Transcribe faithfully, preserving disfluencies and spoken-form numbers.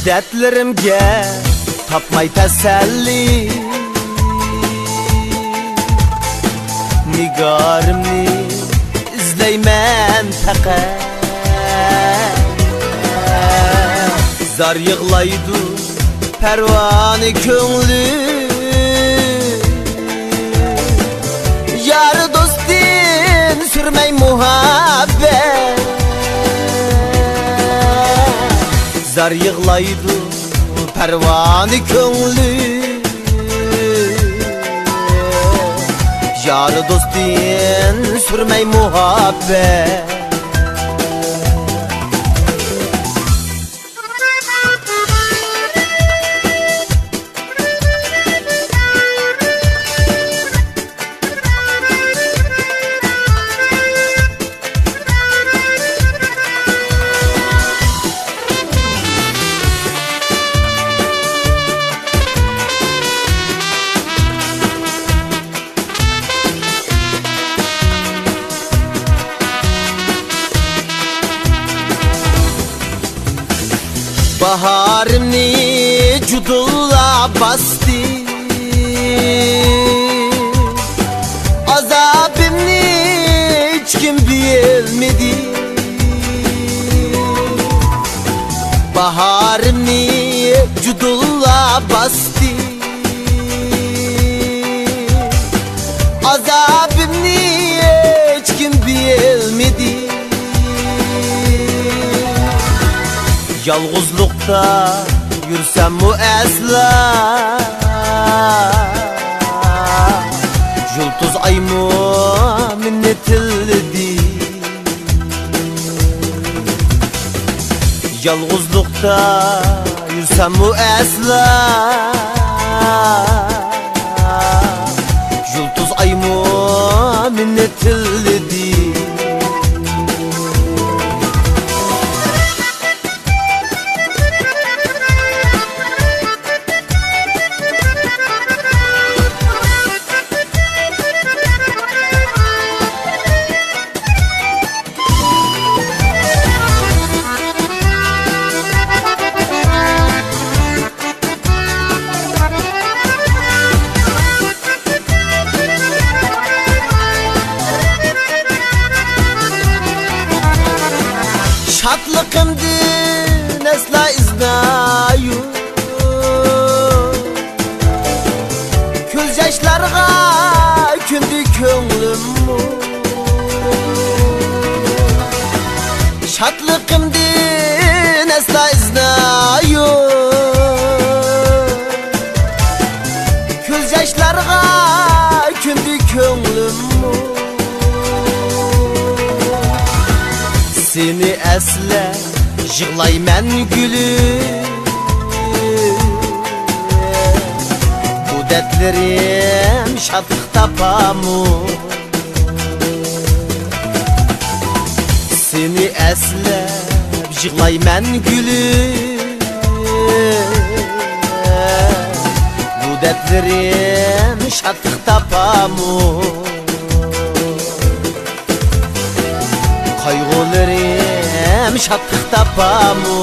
دەردلىرىمگە تاپماي تەسەللى، نىگارىمنى ئىزلەيمەن پەقەت. زار يىغلايدۇ پەرۋانە كۆڭلۈم، يار دوستتىن سۈرمەي مۇھەببەت. زار يىغلايدۇ پەرۋانە كۆڭلۈم، يار دوستتىن سۈرمەي مۇھەببەت. باھارىمنى جۇدۇنلار باستى، ئازابىمنى ھېچكىم بىلمىدى. باھارىمنى جۇدۇنلار باستى، ئازابىمنى ھېچكىم بىلمىدى. يالغۇزلۇقتا يۈرسەممۇ ئەسلا، يۇلتۇز ئايمۇ مېنى تىللىدى. يالغۇزلۇقتا يۈرسەممۇ ئەسلا، يۇلتۇز ئايمۇ مېنى تىللىدى. شادلىقىمدىن ئەسلا ئىزنا يوق. كۆز ياشلارغا كۆندى كۆڭلۈممۇ. شادلىقىمدىن ئەسلا ئىزنا يوق. كۆز ياشلارغا كۆندى كۆڭلۈممۇ. سېنى ئەسلەپ يىغلايمەن گۈلۈم، بۇ دەردلىرىم شادلىق تاپامۇ؟ سېنى ئەسلەپ يىغلايمەن گۈلۈم، بۇ دەردلىرىم شادلىق تاپامۇ؟ قايغۇلىرىم شادلىق تاپامۇ؟